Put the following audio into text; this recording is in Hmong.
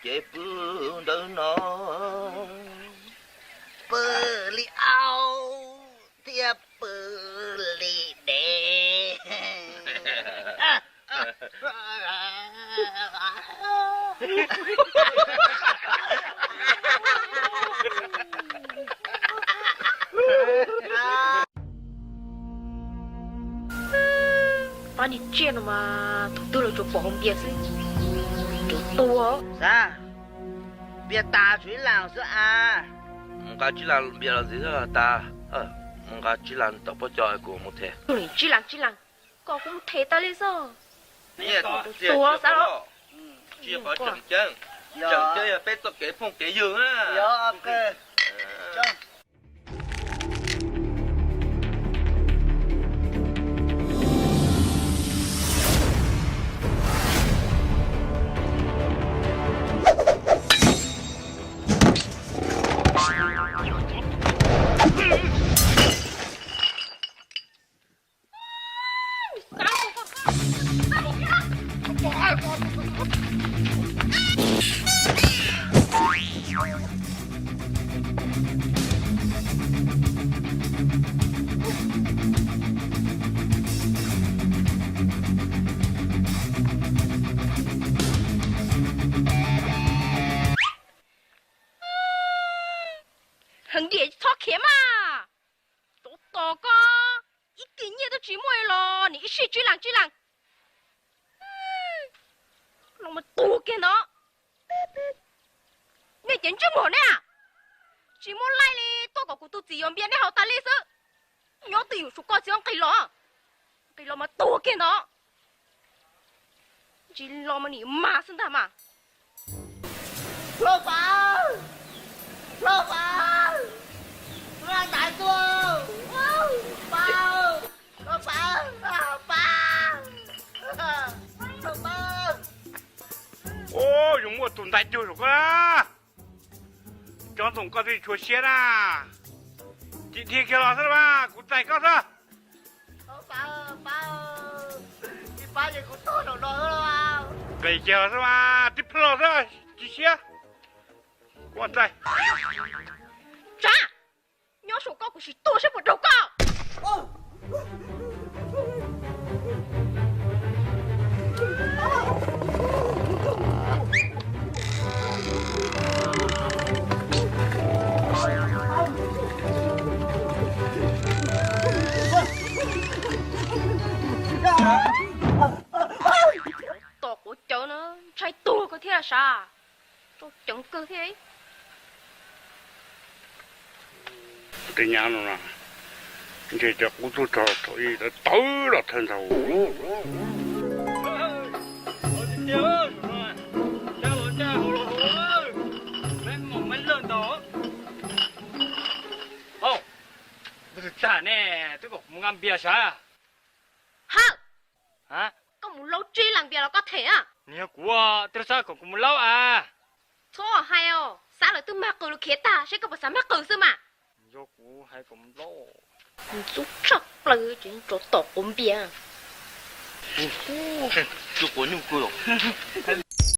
Ces pw ntawm no, pw li au thiab pw li dev. Pab niag tsiaj no mas thaum twg los tsuas pom haus npias xwb, tsuas tuag. Xav, npias tas tshuav ib las xwb a. Mus nqa tsib las npias los ntxiv xwb tas. Mus nqa tsib las tom pob cos kuv mus them. Tsib las, tsib las, koj kuj mus them tau li xwb. Tuag xav los. Tsis yog qhov tseem ceeb, tseem ceeb yog peb txoj kev phooj kev ywg na. Heev diam txhob khiav mas. Tsov tom koj, ib kis nyiaj twb tsis muaj los nim ib sij tsib las tsib las. Los mas tuag kiag ntawd. Nej cov ntsej muag ne, tsis muaj laij li tuaj kom kuv tus txiv yuav npias nej haus tas li xwb. Nyob twj ywm saum koj txiv nqis los, nqis los mas tuag kiag ntawd. Tsis los mas nim mas xwb ntag mas. Hlob Pab, Hlob Pab, Hlob Pab, Hlob Pab, Hlob Pab, Hlob Pab. Ub, yuav muaj tus ntais cuag saum koj na. Cov ntxoom koj twb tshua siab na. Ces dhia kiag los xwb mas kuv txais koj xwb. Nqis kiag los xwb mas tib plho xwb, tsis siab. Kuv txais. Tsav, nyob saum koj kuv sim tuag saib puas raug koj. Tom quav cawv no ntshai tuag kawg thiab sav. Tseem ceeb kawg thiab. Tej nyab no ntshe cov qub tub rog thaum ub tawv los thawj ntag. Ub, tag ne, twb kom kuv mus nqa npias sav. Hawm, koj mus laub tsib las npias los koj them na. Nws yog kuv, twb xav kom kuv mus laub a. Txhob hais os, xav lawv twb mag qws los khiav tag, seb koj puas xav mag qws xwb mas. Yog kuv hais kom mus laub. Ntxub tshaj plaws ces tsov tom quav npias. Tus quav nyuj kawg.